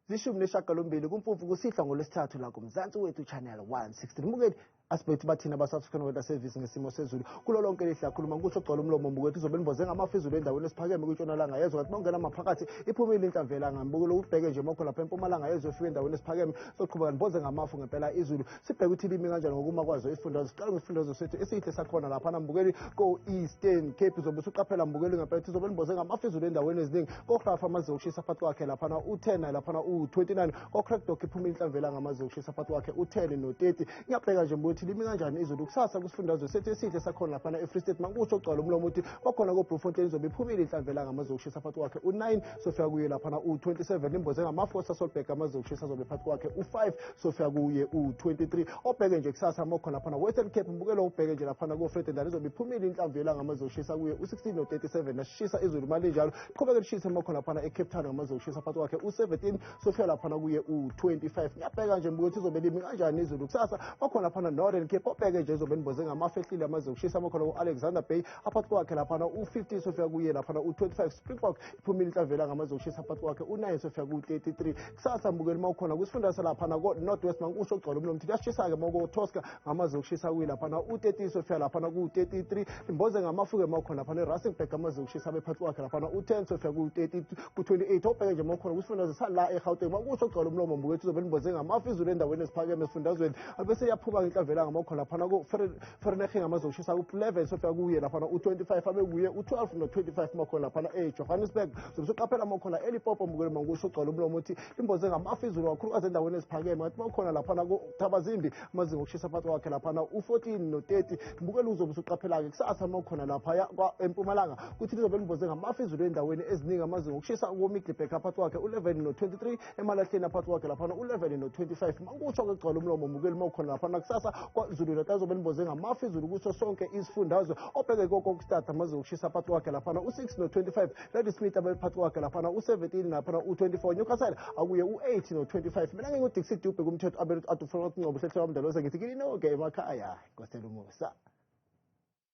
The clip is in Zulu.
18 kuMfumfu kusihlwa ngoLwesithathu la kuMzansi Wethu Channel 163. Mbukeli, asibethu bathina aba-South African Weather Service ngesimo sezulu kulo lonke lihlakhuluma kusho gcwala umlomo mbukethu uzobe nimboze ngamafu izulu endaweni esiphakeme kwintshonalanga yezwe, kanti mawungena maphakathi iphumile inhlamvelanga. Mbukelo ubheke nje mawukhona lapha empumalanga yezwe ufike endaweni esiphakeme soqhubeka nimboze ngamafu ngempela izulu. Sibheke ukuthi limi kanjani ngokuma kwazo isifundazwe. Siqala ngesifundazwe sethu esihle sakhona laphana mbukeli ko-Eastern Cape. Uzobe usuqaphela mbukeli ngempela ukuthi uzobe nimboze ngamafu izulu endaweni eziningi. Kografa amazinga okushisa phakathi kwakhe laphana u-10 laphana u-29. Ko-Crackdock iphumile inhlamvelanga amazinga okushisa phakathi kwakhe u-10 no-30. Ngiyabheka nje ukuthi limi kanjani izulu kusasa kusifundazwe sethu esihle sakhona laphana e-Free State. Makusho ogcwala umlomo ukuthi kwakhona ko-Bloemfontein izobe iphumile inhlamvelanga amazinga okushisa phakathi kwakhe u-9 sofika kuye laphana u-27. Limboze ngamafu oSasolburg amazinga okushisa azobe phakathi kwakhe u-5 sofika kuye u-23. Obheke nje kusasa makhona laphana Western Cape mbukelo ubheke nje laphana ko-Vredendal izobe iphumile inhlamvu yelanga amazinga okushisa kuye u-16 no-37. Nasishisa izulu malinjalo qhubeke lishise makhona laphana e-Cape Town amazinga okushisa phakathi kwakhe u-17 sofika laphana kuye u-25. Ngiyabheka nje mbuke ukuthi izobe limi kanjani izulu kusasa bakhona laphana Northern Cape. Obheke nje izobe nimboze ngamafu ehlile amazinga okushisa amakhona ku-Alexander Bay aphakathi kwakhe laphana u-15 sofika kuye laphana u-25. Springbok iphumile inhlamvela ngamazinga okushisa phakathi kwakhe u-9 sofika ku-33. Kusasa mbukeli uma ukhona kwisifunda salaphana ko-North West mankusho ogcwala umlomo ukuthi kuyashisa-ke uma uko-Tosca ngamazinga okushisa kuye laphana u-30 sofika laphana ku-33. Imboze ngamafu-ke uma ukhona laphana e-Rustenburg amazinga okushisa abe phakathi kwakhe laphana u-10 sofika ku-30 ku-28. Obheke nje uma ukhona kwisifundazwe sala eGauteng makusho ogcwala umlomo mbukethu uzobe nimboze ngamafu izulu endaweni esiphakeme esifundazweni bese iyaphuma inhlamvelanga uma ukhona laphana ku-Vereeniging amazinga okushisa ku-11 sofika kuye laphana u-25 abe kuye u-12 no-25 uma ukhona laphana eJohannesburg. Zobe usuqaphela uma ukhona eLimpopo mbukeli mankusho ogcwala umlomo ukuthi limboze ngamafu izulu kakhulukazi endaweni eziphakeme, kanti uma ukhona laphana kuThabazimbi amazinga okushisa phakathi kwakhe laphana u-14 no-30. Mbukeli uzobe usuqaphela-ke kusasa uma ukhona laphaya empumalanga ukuthi lizobe limboze ngamafu izulu endaweni eziningi amazinga okushisa ku-Middelburg phakathi kwakhe u-11 no-23, emalahleni phakathi kwakhe laphana u-11 no-25. Makusho-ke gcwala umlomo mbukeli uma ukhona laphana kusasa KwaZulu Natal azobe limboze ngamafu izulu kuso sonke isifundazwe. Obheke koKokstad amazinga okushisa phakathi kwakhe laphana u-6 no-25, Ladysmith abe phakathi kwakhe laphana u-17 laphana u-24, Newcastle akuye u-8 no-25. Mina nginguDixie Dube kumthetho abeluthi adufuna ukuthi ngcobo hlehle wamdaloza ngithi kini noke emakhaya. Nkosela umusa.